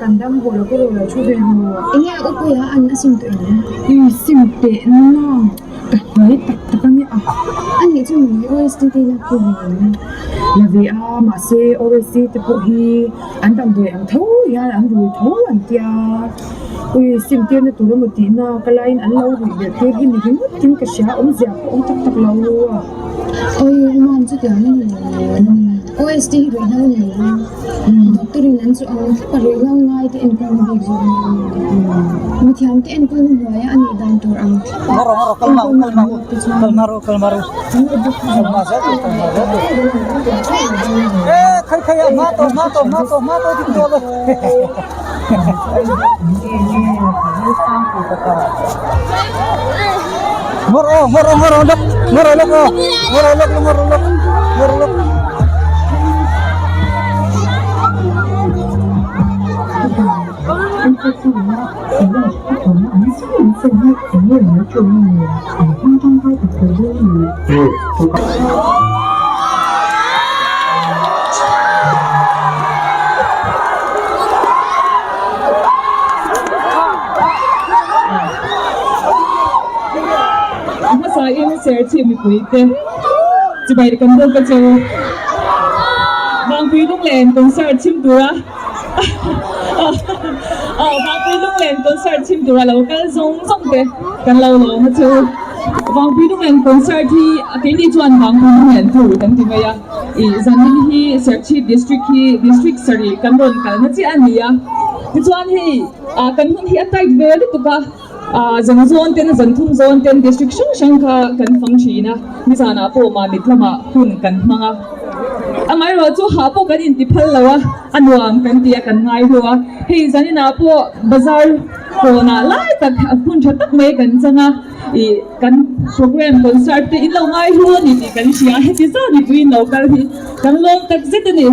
Kan dam haw lo ka rawh lo thu ve maw? Enge a upuia an a sim tawh em? I sim teh na, ka hnuai tak tak a nia. A nih chu maw OST te lak pawh ve em? La ve a, mahse OST te pawh hi an damdawi ang tho hian an rui tho an tia. Ui sim tir na tur emaw tihna ka laiin an lo ruih belh tir hi ni ringawt in ka hria, awmzia pawh awm tak tak lo a. Awi Uman chutiang a ni lo. OST hi ruihhlo a ni lo a. Doctor in an chu ang thlap a ruihhlo ngai te enkawlna bik zawk a ni a. Mithiam te enkawlna hnuaia a nih dan tur ang thlap a enkawlna an lak te chuan A hmasain Serchhip mipuite chibai kan bawk a chu. Vangpui Lunglen concert chhim tura Vangpui Lunglen concert chhim tura lo kal zawng zawng te kan lo lawm a chu. Vangpui Lunglen concert hi keini chuan Vangpui Lunglen tour kan ti mai a. Ih zanin hi Serchhip district hi district sarih kan rawn kalna chiah a ni a. Tichuan hei kan hun hi a tight ve lutuk a. Zan zawn ten zan thum zawn ten district hrang hrang kha kan fang thin a, nizanah pawh Mamit lamah hun kan hmang a. Amaherawhchu hah pawh kan inti phal lo a, a nuam kan ti a kan ngai hlauh a. Hei zaninah pawh bazar kawnah lai tak hun tha tak mai kan chang a, ih kan program concert te in lo ngai hlu a ni tih kan hria, heti zat mipui in lo kal hi kan lawm tak zet a ni.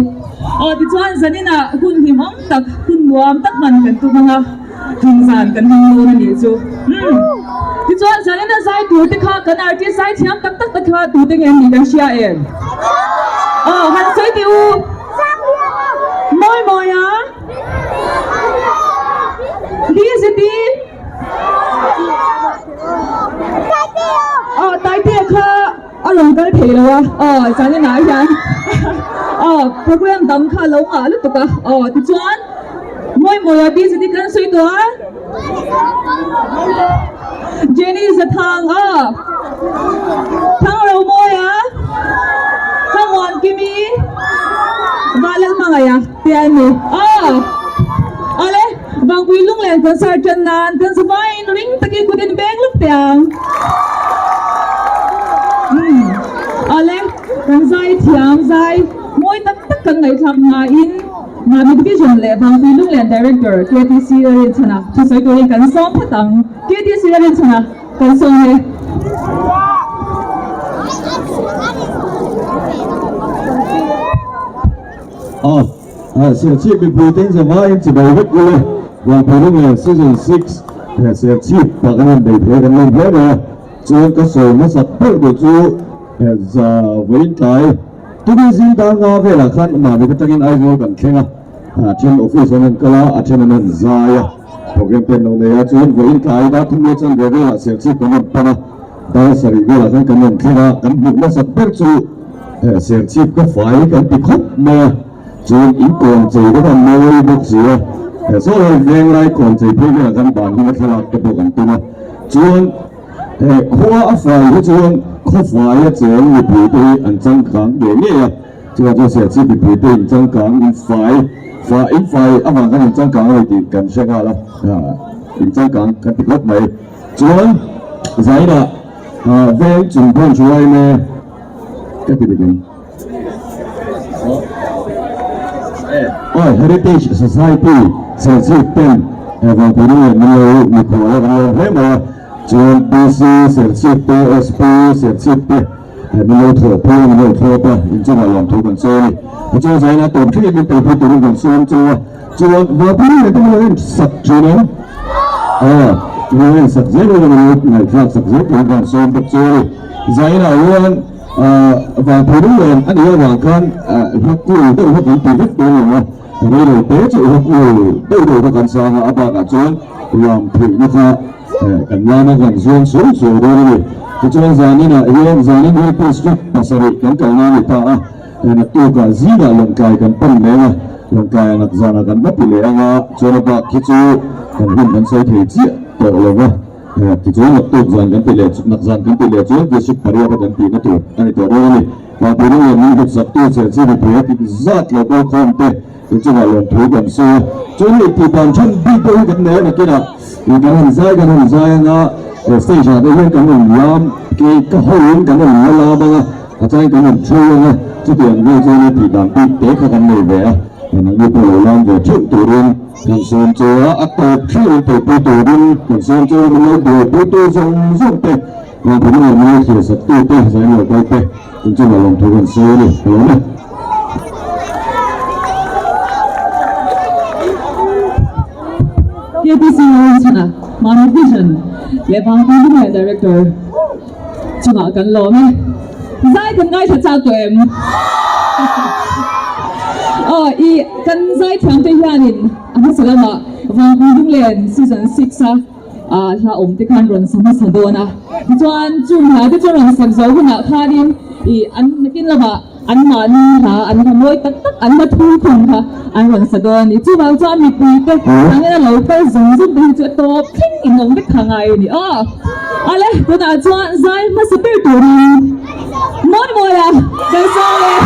Aw tichuan zaninah hun hlimawm tak hun nuam tak hman kan tum ang a. Thingzan kan hmang dawn a nih chu. Umm. Tichuan zanin a zai tur te kha kan artist zai thiam tak tak te kha tute nge an nih kan hria em? Aw han sawi teh u. Mawi mawi a. BZT. Aw Taitea kha a rawn kal thei lo a. Aw zanin ah hian aw program dang kha a lo ngah lutuk a. Aw tichuan. Mawi mawi a busy ni kan sawi tawh a. Jenny Zathang a. Thang ro mawi a. Thlamuan Kimi. Valal hmangaih a te an ni. Aw. Awle Vangpui Lunglen concert tan nan kan zavaiin ring takin kut in beng lawk teh ang. Awle kan zai thiam zai mawi tak tak kan ngaihthlak hmain. Mami Division leh Vangpui Lunglen Director KTC Rinchhana thusawi turin kan sawm phat ang. KTC Rinchhana kan sawm e. A Serchhip mipui ten zavaiin chibai vek ule Vangpui Lunglen Season 6 Serchhip ah kan rawn bei thei kan lawm hle mai a, chuan ka sawi hmasak ber duh chu vawiin tlai. Tuni zing dar nga velah khan Mami atangin Aizawl kan thleng a, a then office an rawn kal a, a then an rawn zai a, program te an lo nei a, chuan vawiin tlai dar thum leh chanve velah Serchhip kan rawn pan a, dar sarih velah khan kan rawn thleng a, kan hmuh hmasak ber chu Serchhip ka fai kan ti khawp mai a, chuan in kawn chei te khan mawi bawk si a, saw lai veng lai kawn chei phei velah khan ban hmanga thlalak te pawh kan tum a, chuan. He khua a fai hi chuan khawfai a cheng mipui te hi an changkang ngei ngei a, chuvang chuan Serchhip mipui te in changkang in fai fai in fai avang khan in changkang a ni tih kan hre nghal a, in changkang kan ti khawp mai. Chuan zainah veng chung branch yma ka ti dik em? Aw Heritage Society Serchhip ten Vangpui leh min lo mikhual a kan lawm hle mai a. Chuan PC Serchhip te, SP Serchhip te min lo thawhpui a, min lo thlawp a, inchungah lawmthu kan sawi a ni. Tichuan zaina tawp thlengin min telpui turin kan sawm chu a, chuan Vangpui leh te min lo en sak thin em? Aw, min lo en sak zel ila min lo ngaihthlak sak zel turin kan sawm bawk chu a ni. Zaina hian Vangpui leh a nih avang khan hla kul deuh kha kan ti vek dawn lo a. Rei lo te chauh hi kul deuh deuh kha kan sang a, a bakah chuan lam theihna kha kan lam a kan zuang suau suau dawn a ni. Tichuan zaninah hian zanin hi district pasarih kan kalna a ni ta a, naktukah zingah lawngtlai kan pan leng a, lawngtlaiah nak zanah kan va ti leh ang a, chuan a bak khi chu kan hun kan sawi thei chiah tawh lo va. Tichuan naktuk zan kan ti leh nak zan kan ti leh chuan district pariat a kan tihna tur a ni tawh dawn a ni. Vangpui leh min hutsak tu che chi mipui a tih zat lo kal khawm te in chungah lawmthu kan sawi a. Chuan hei tih dan then bik deuh hi kan nei a nakinah ih kan han zai kan han zai anga stage ah te hian kan rawn lam kei ka ho in kan rawn la lam anga a changin kan rawn thu anga chutiang vel chuan hei tih dan bik te kha kan nei ve a nangni pawh lo lam ve theuh turin kan sawm chu a a tawp theuh in tawpui turin kan sawm chu a min lo buaipui tu zawng zawng te Vangpui leh Mali thlir sak tu te zain lo kal te in chungah lawmthu kan sawi a ni ka lawm e. KTC Lawrence-a Mami Vision leh Vangpui Lunglen Director chungah kan lawm e. Zai kan ngaithla chak tawh em? Aw i kan zaithiam te hianin a hmasa lamah Vangpui Lunglen Season 6 a hla awm te khan rawn sa hmasa dawn a, tichuan chung hla te chu rawn sak zo hunah khanin ih an nakin lamah an mahni hla an hla mawi tak tak an hla thur khum kha an rawn sa dawn a ni. Chuvang chuan mipui te angin a lo kal zawng zawng te hi chu a tawp thleng in awm vek kha ngai a ni aw. Ale tunah chuan zai hmasa ber turin mawi mawi a kan sawi e.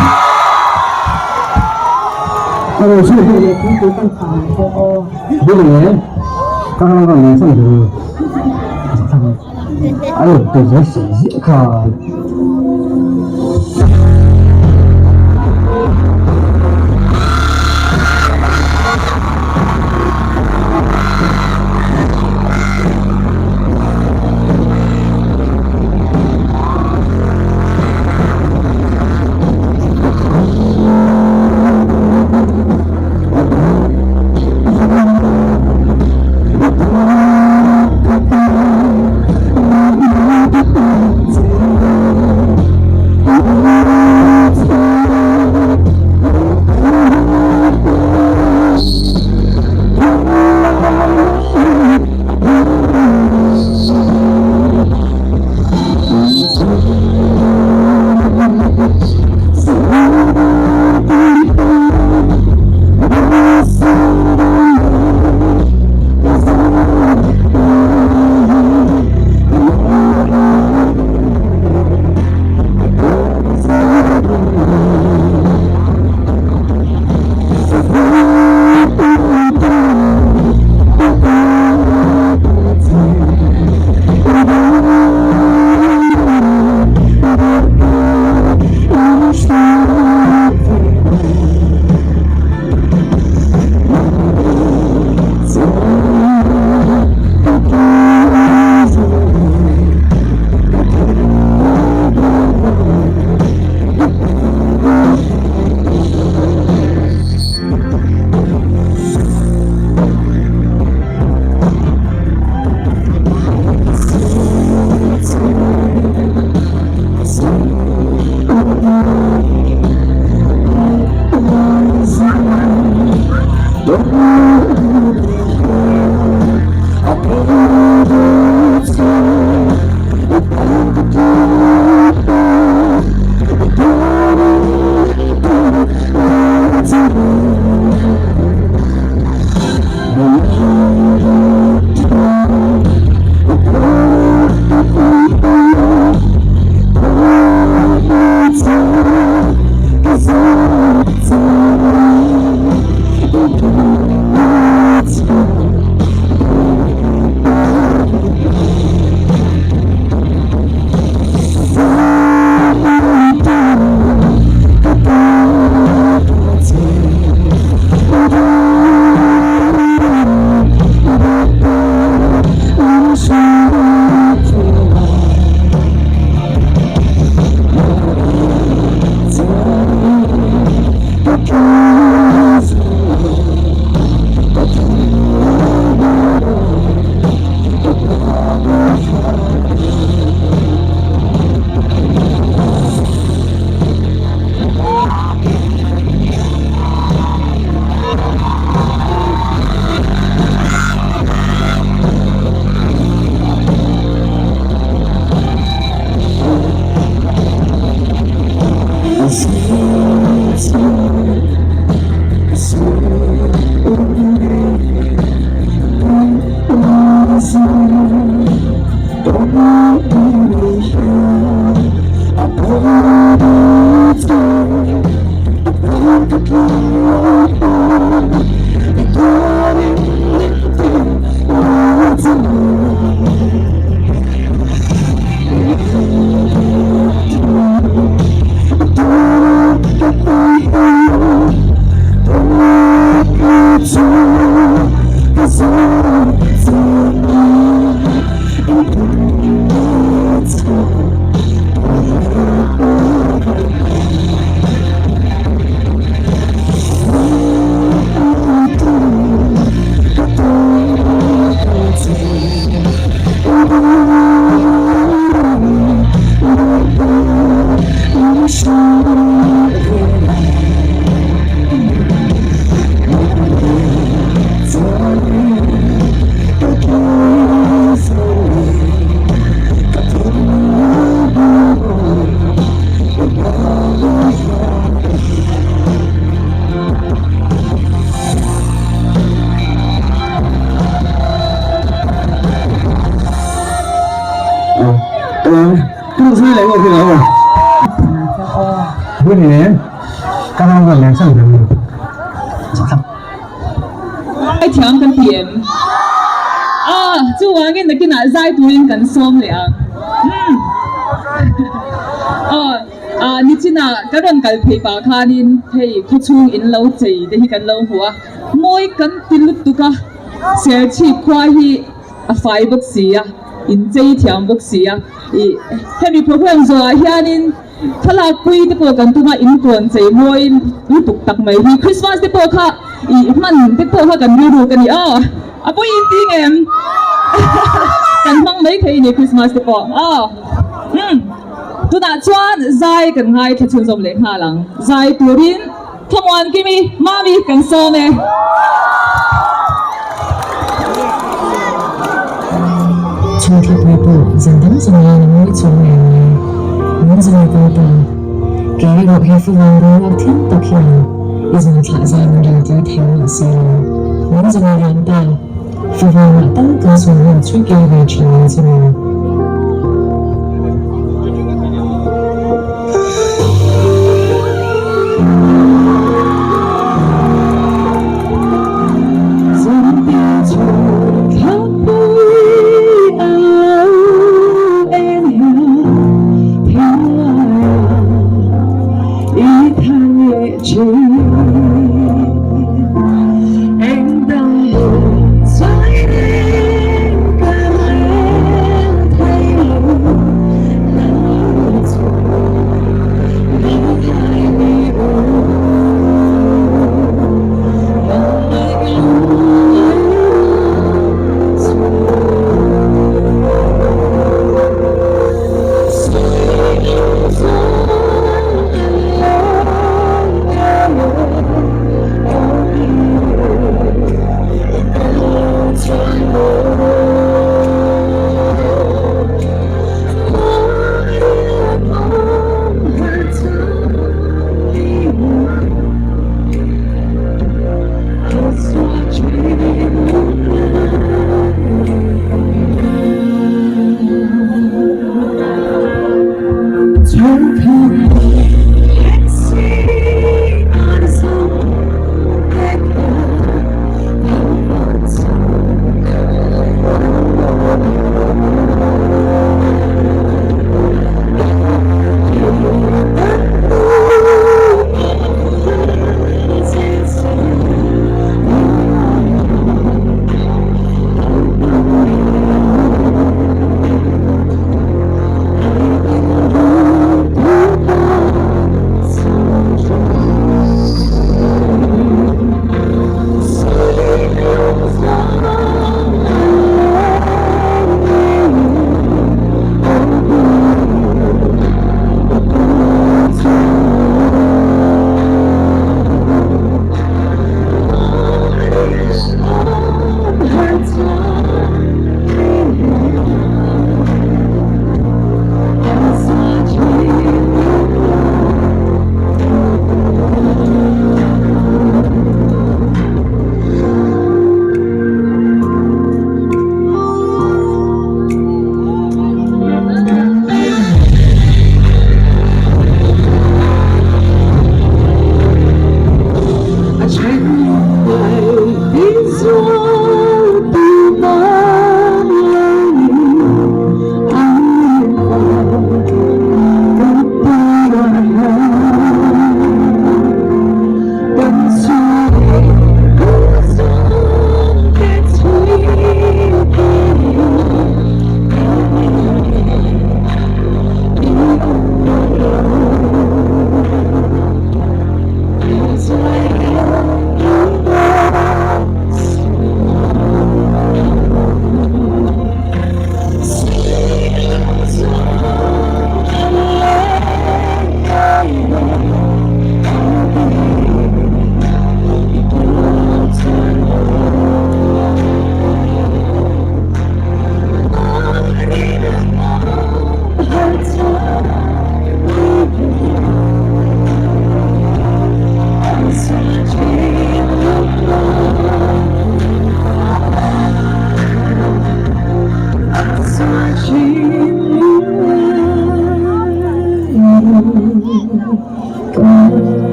Thiam kan ti em? Ah, chuvangin nakinah zai turin kan sawm leh ang. Umm. Aw, ah, nichinah ka rawn kal phei pah khanin hei khawchhung in lo chei te hi kan lo hmu a, mawi kan ti lutuk a, Serchhip khua hi a fai bawk si a, inchei thiam bawk si a, ih, hemi program zawhah hianin Thlalak pui te pawh kan tum a, in kawn chei mawi lutuk tak mai hi Christmas te pawh kha ih hman te pawh kha kan rilruk a ni aw, a pawi in ti ngem kan hmang mai thei ni Christmas te pawh aw umm tunah chuan zai kan ngaithla chhunzawm leh nghal ang, zai turin Thlamuan Kimi Mami kan sawm e. Chhungthlapui pawh zan dang zawng hian a ngawi chhuak ngei mai. Min zawi ko ta. Kei erawh he favang boruak thiam tak hian i zan thlah zan a rel tir thei mawlh si lo. Min zawi riam ta. Favangah tal kan sawn hun chhui kir ve thin ang che maw?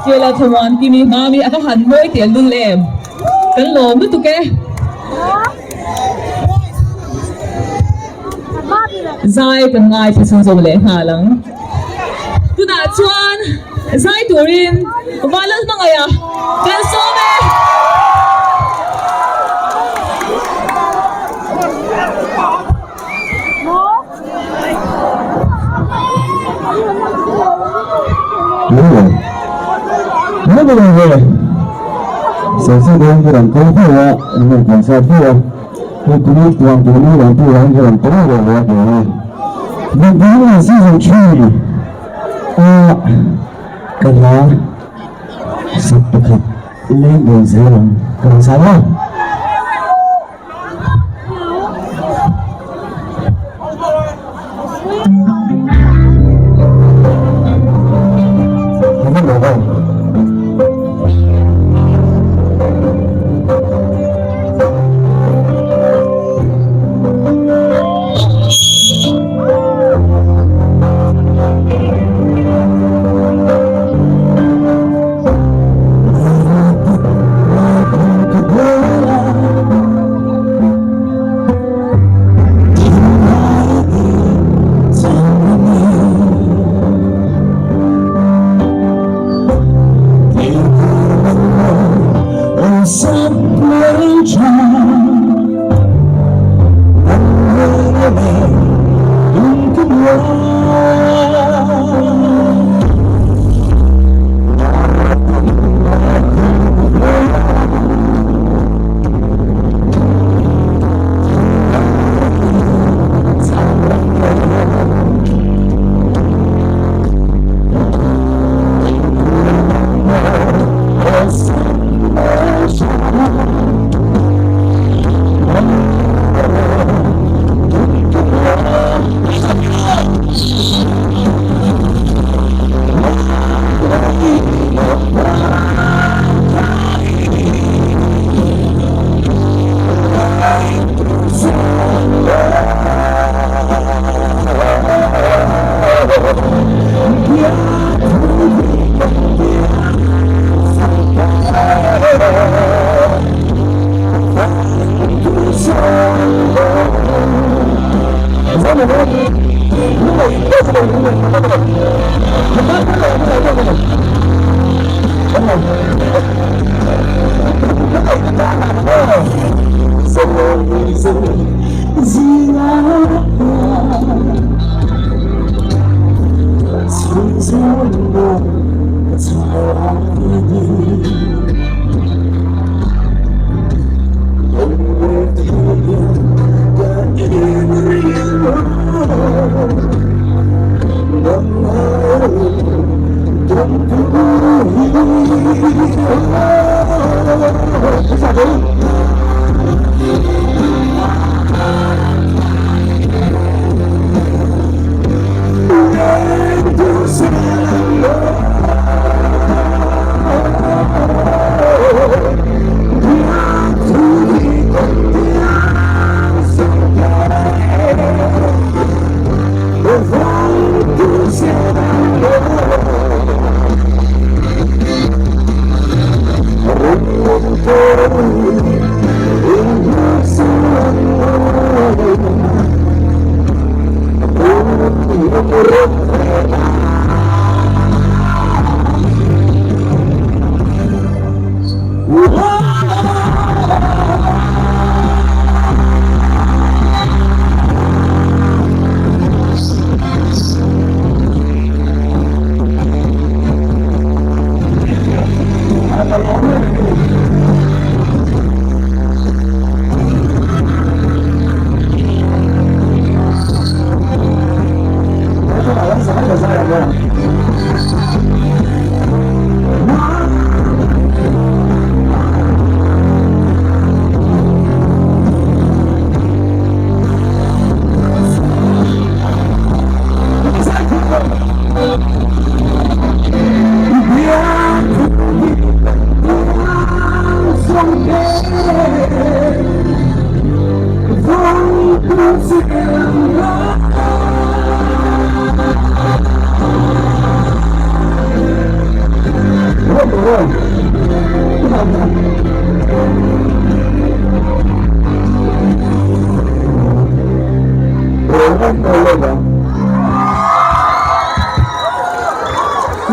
Kela Thlamuan Kimi Mami a va han mawi tel dul em? Kan lawm lutuk e. Zai kan ngaithla chhung zo leh nghal ang. Tunah chuan zai turin Vanlalhmangaih a kan sawm e.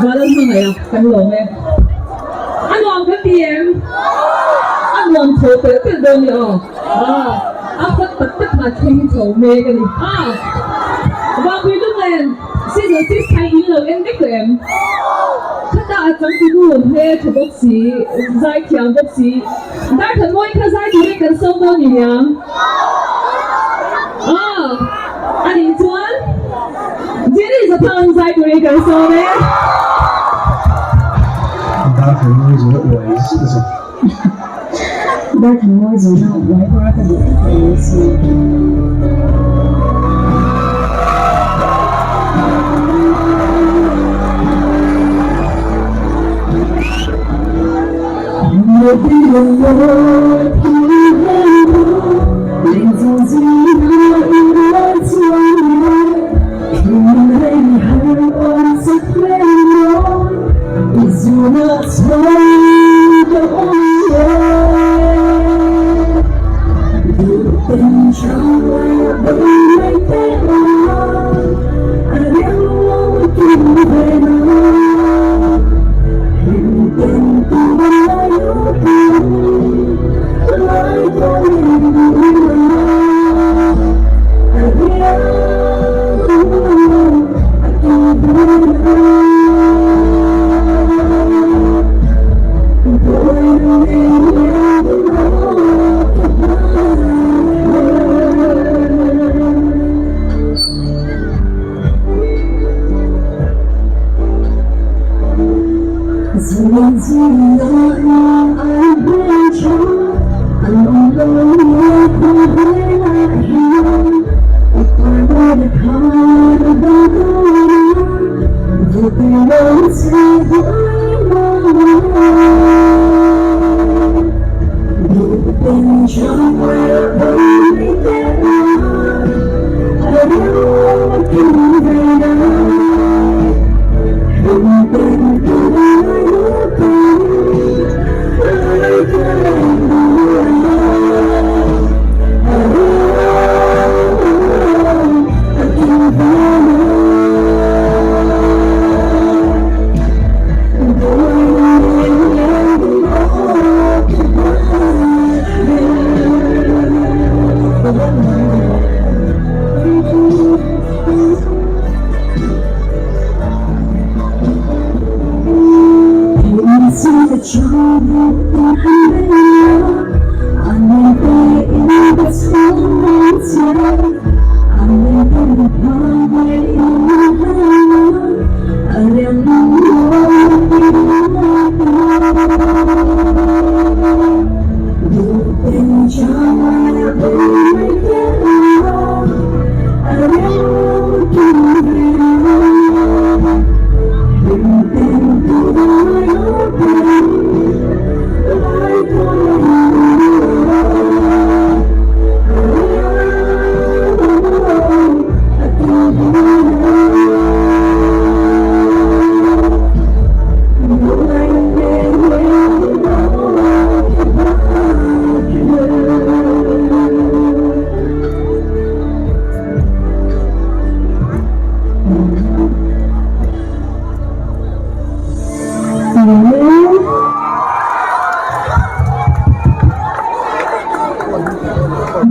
Vanlalhmangaih a kan lawm e. A nuam kan ti em? A nuam chho telh telh dawn ni aw. Aw, a hot tak tak kha thleng chho mek a ni. Aw, Vangpui Lunglen season 6 kha in lo en vek tawh em? Khata a changtunu hmel tha bawk si, zai thiam bawk si, Darthanmawi kha zai turin kan sawm dawn ni niang. Aw, a nih chuan Jenny Zathang zai turin kan sawm e. Darthanmawi zuna uai zet zet. Darthanmawi zuna uai bawr a ka duh tak mai si.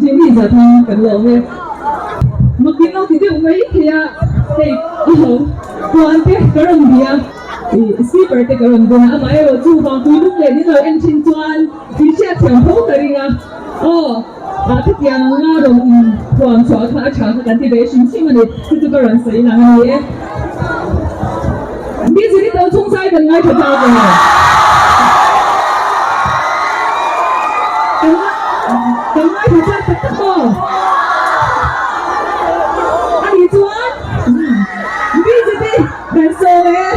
Jenny Zathang kan lawm e. Makin lo ti deuh mai thei a, hei aho puan te ka rawn bih a, ih slipper te ka rawn bun a, amaherawh chu vangpui lung leh ni lo en thin chuan min hriatthiam tho ka ring a, aw ah khatiang anga rawn in thuam chhuah kha a tha kha kan ti ve hrim hrim a ni, chu chu ka rawn sawi lang a ni e. Busy ni to chung zai kan ngaithla ta ve. Kan ngaithla chak tak tak maw? A nih chuan busy te kan sawi e.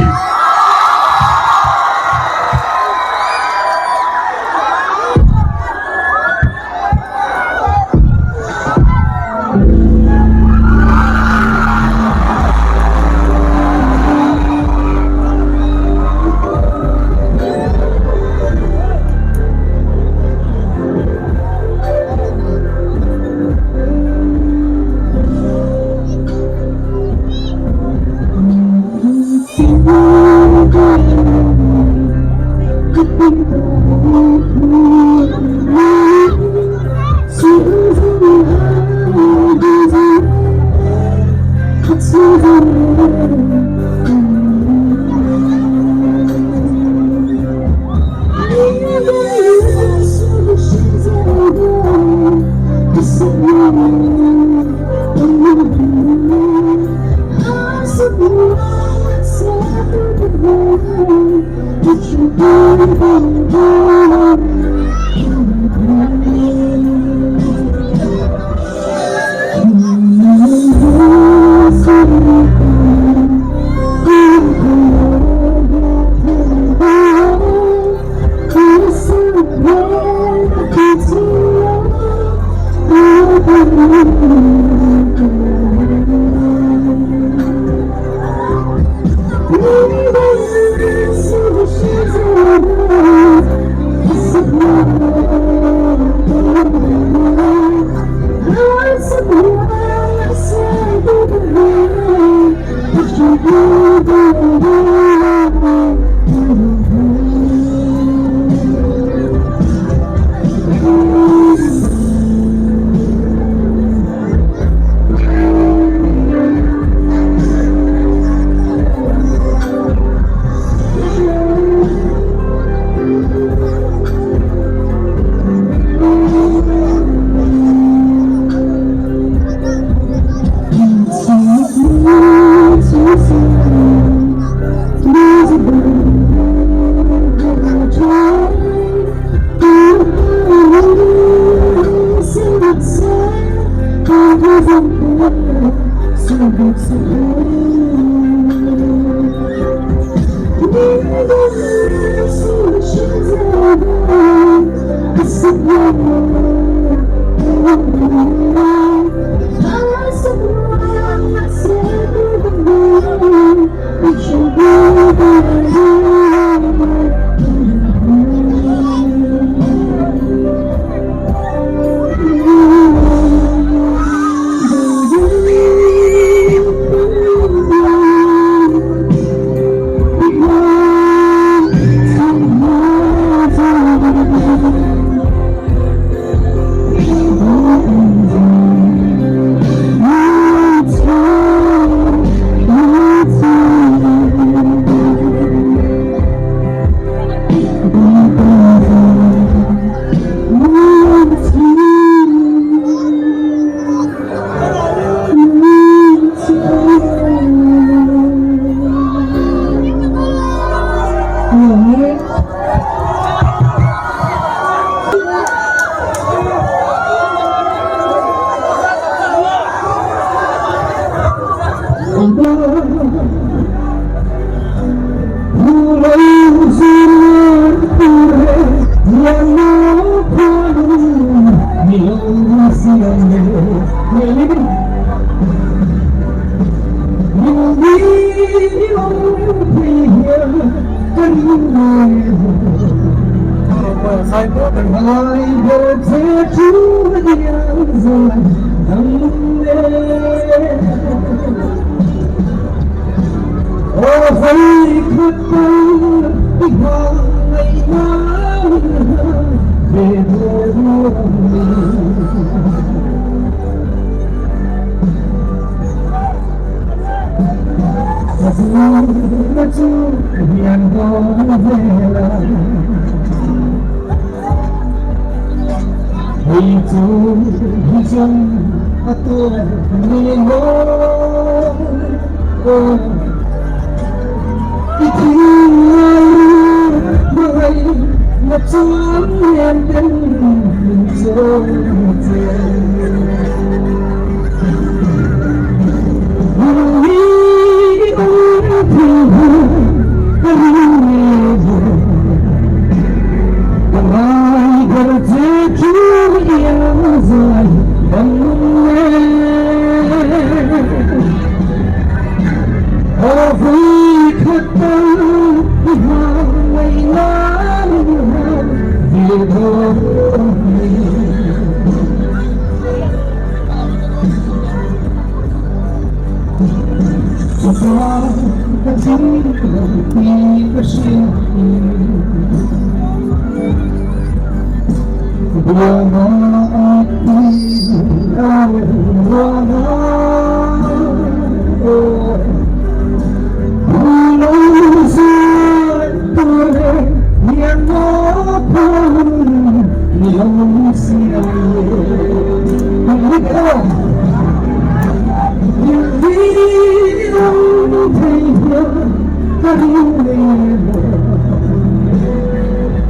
ka ring nei lo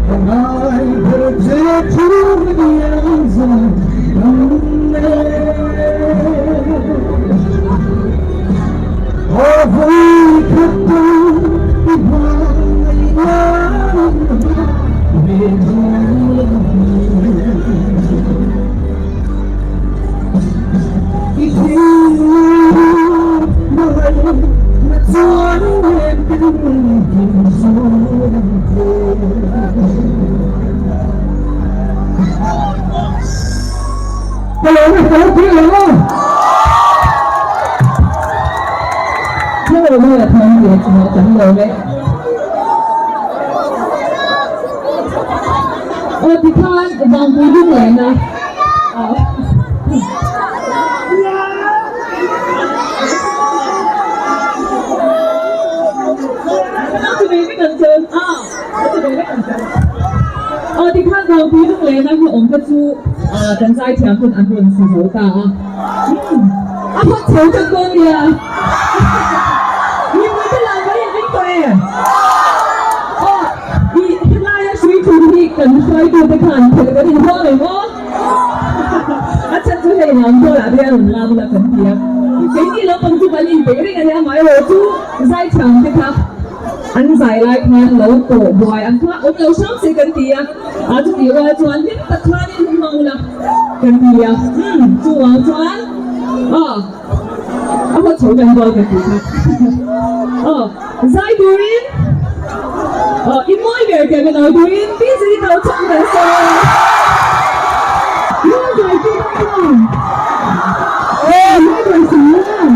Ka ngai ber che thu iang zan dam nei Aw vawi khat tu i hmangaihna ve dawn I thinlung hmangaihna chuan lem hlim zawn ang che. Ka lo na ka lo tih lo a. Ka lo na la thang ve chu maw kan lo e. Aw tikhan vangpui lung len a. Aw tikhan vangpui lung len a hi awm te chu kan zaithiam ten an rawn si zo ta a. A hawt chho tak dawn nia. Mipui te lah kan inring tawh e. Aw i helaia hrui thu hi kan hruaitute khan phelh kan inhuam em aw? A chhan chu hei lam tualah te hian rawn lam ula kan ti a. Keini lampang chu kan inpeih reng a nia, amaherawh chu zaithiam te kha an zai lai khan lo pawh buai ang kha awm lo hram se kan ti a. A chutih rual chuan hlim tak khanin hun hmang ula kan ti a. Umm chuvang chuan aw a hawt chho kan buai kan tih kha. Aw zai turin aw i mawi ber tih min au turin busy lo chhawm kan sawi. Mawi ber tih ka chuan aw mawi ber si a.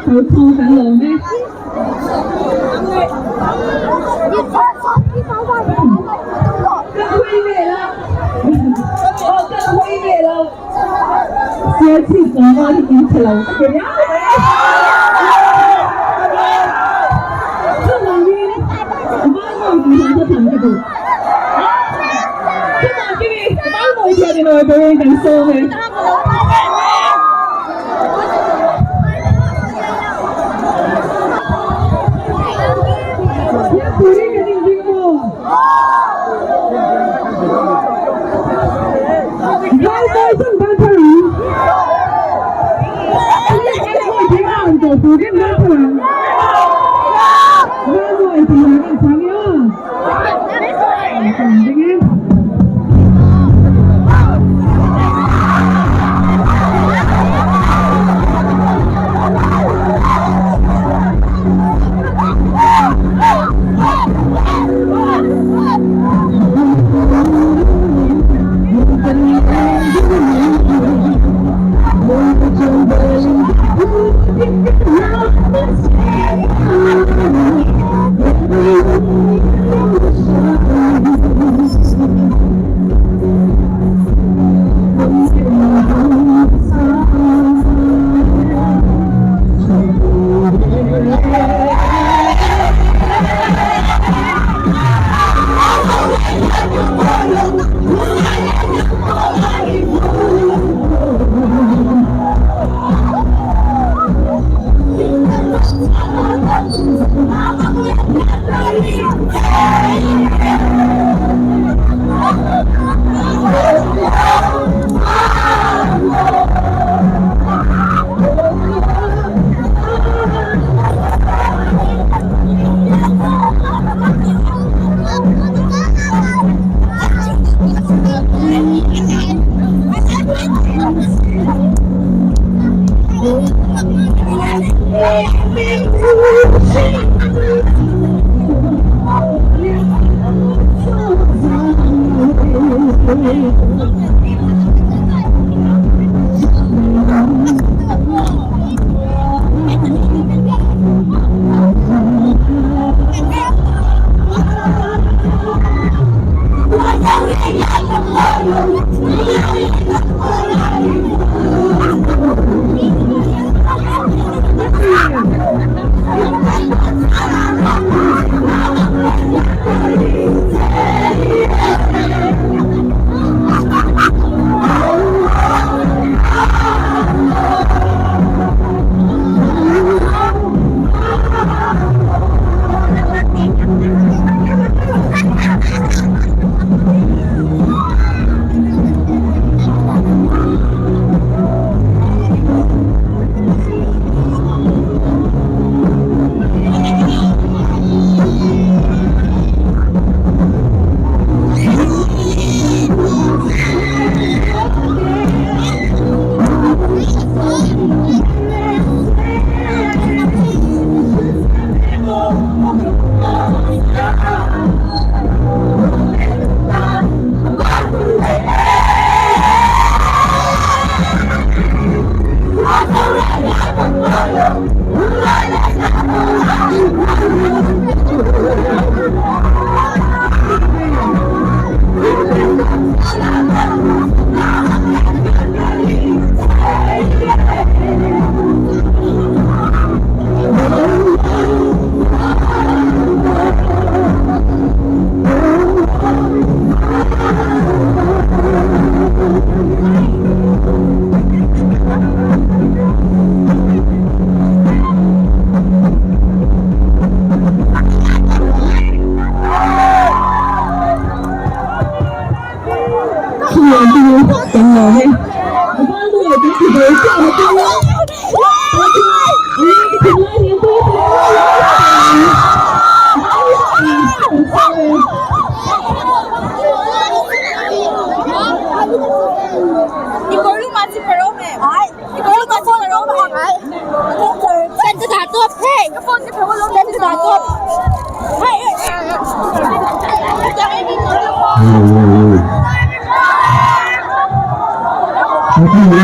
Kalphung kan lawm e. Kan hawi vel a. Aw kan hawi vel a. Serchhip tlangval hi in chhe lo ka ti riau mai. Chuvangin Valmawi tih hla kha thlan ka duh. Chutah kini Valmawi thian inawi turin kan sawm e. Turin kan inring maw? Valmawi chuan ban thar ang. Valmawi tih a ang tawh turin ban thar ang. Valmawi tih a ang chang e aw. Ka inring e. Hello,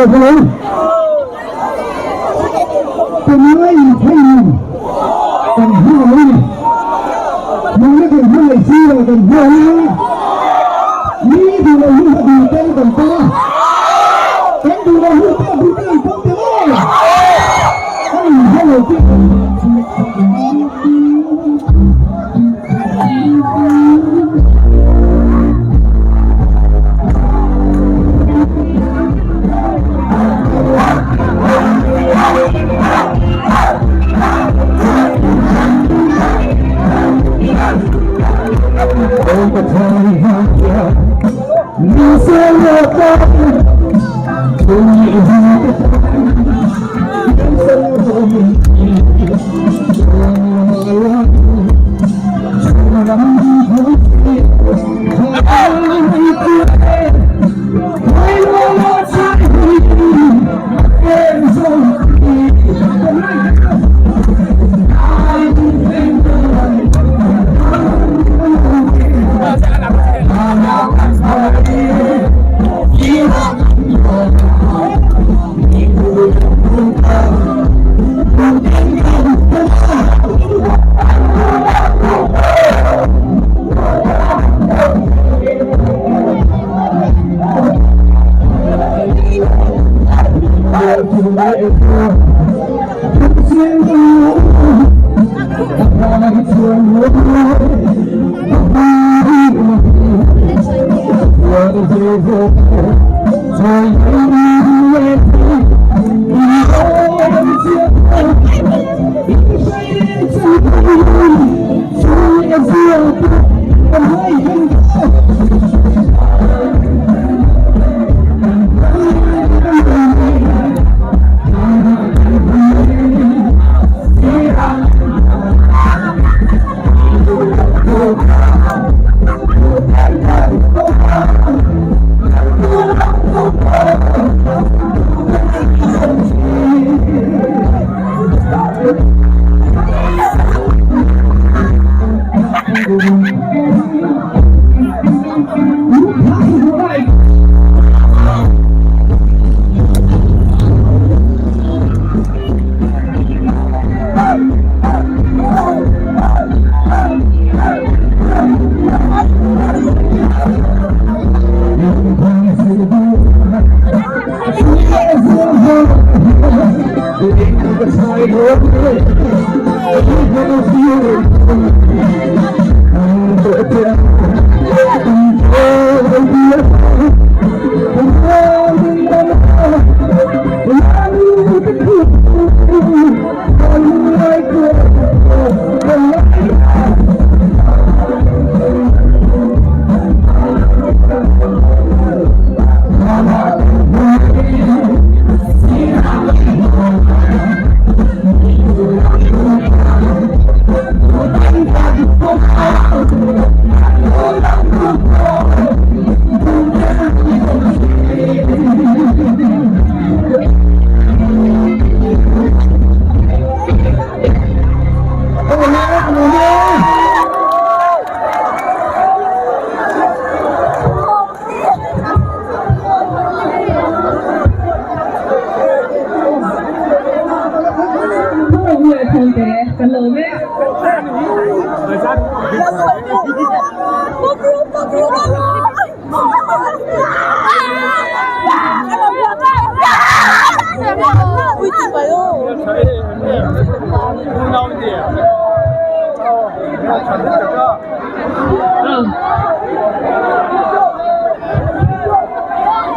hello. kan hmual a, mi duh loh hi hla duh te kan pawm a, kan duh loh hi pawh duh te kan pawm tel aw, a inhla lo te.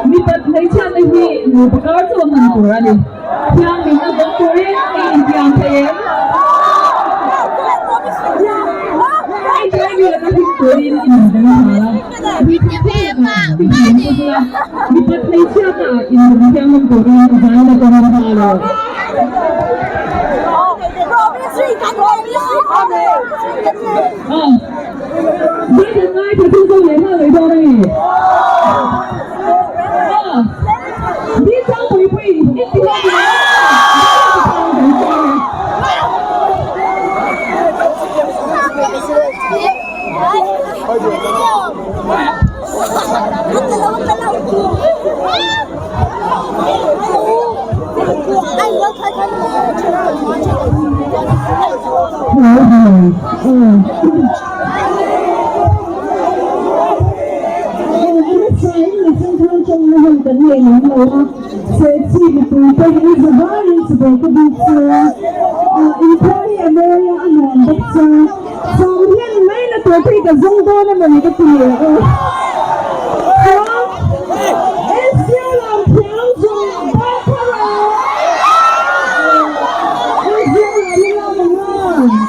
Mipat hmeichhiatna hi nupa kar chu a hman tur a ni. Thianghlimna dawng turin i intiam thei em? HIV laka him turin i inveng nghal a. Mipat hmeichhiatna ah inveng thianghlim turin zaina kawng a hma lo. Zai ngai tha chu zo leh nghal mai dawn a ni. Dintlang puipui in ti hlawm leh ṭawngna hun kan nei lem lo a, Serchhip mipui te hi zavaiin chibai ka bik chu inkhawm hi a mawi a, a nuam bawk chu. Sawm hian mai na tur te hi ka zawng dawn a mawni ka ti leh a. Chuan SU lam thiam zawng bar phar a, SU lam hi lam ang a.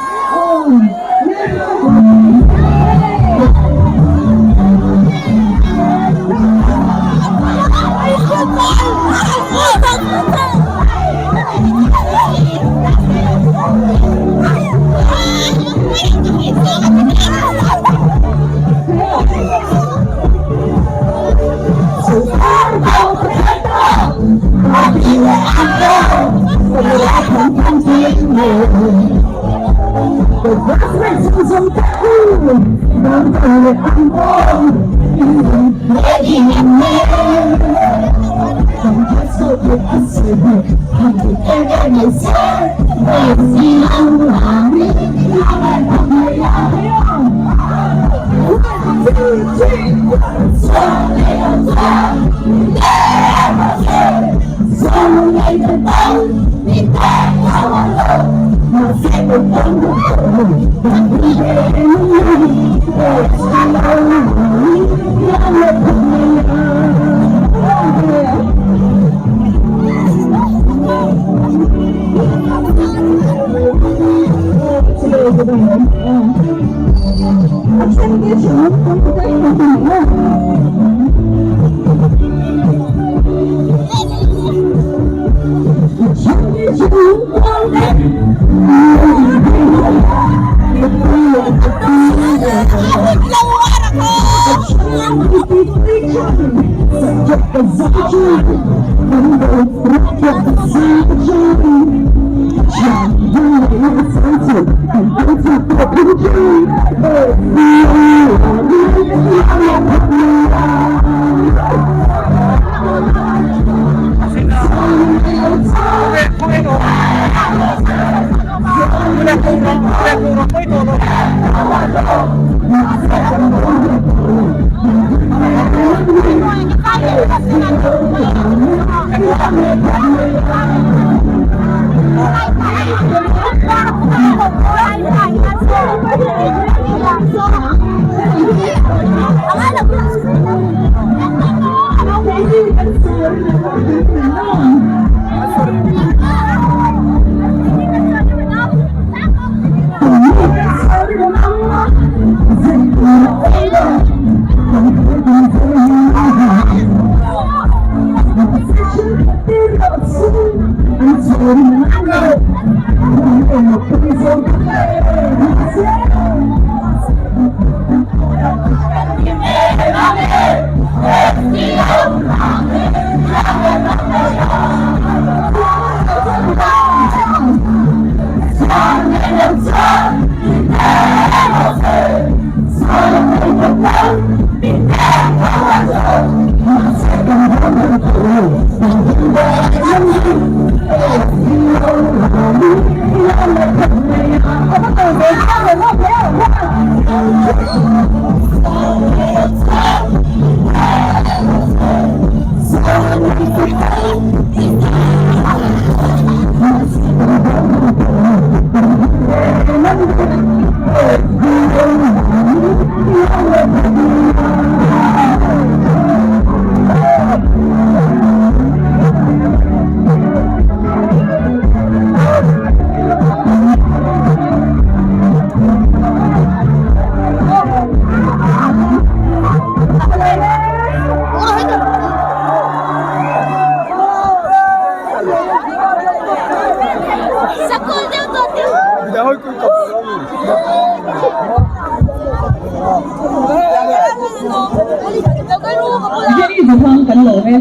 Jenny Duhang kan lawm e.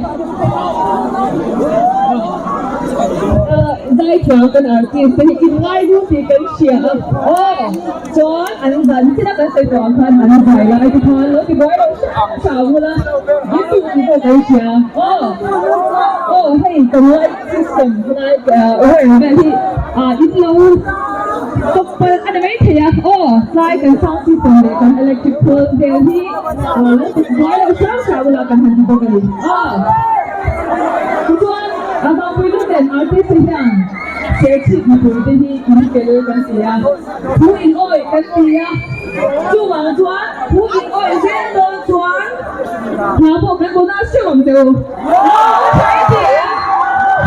Zaithiam kan artist te hi in ngai ru tih kan hria a. Aw chuan an zan thil a kan sawi tawh ang khan an zai lai te khan lo ti buai lo hram hram ula in duh tih pawh kan hria. Aw aw hei kan light system helai wire vel hi in lo stop palh a ni mai. mai thei a, aw tlai kan sound system leh kan electric pole vel hi lo tuk buai loh hram hram ula kan han ti bawk a ni. Aw tichuan a vangpui lunglen artist te hian Serchhip mipui te hi in fel kan ti a, thu in awih kan ti a, chuvang chuan thu in awih zel dawn chuan hna pawh kan bonus hreuh ang che u. Aw tha i ti em?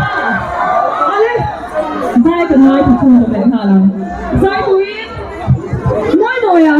Aw ale zai kan ngai tha chhung zawm leh nghal ang. Zai turin mawi mawi a.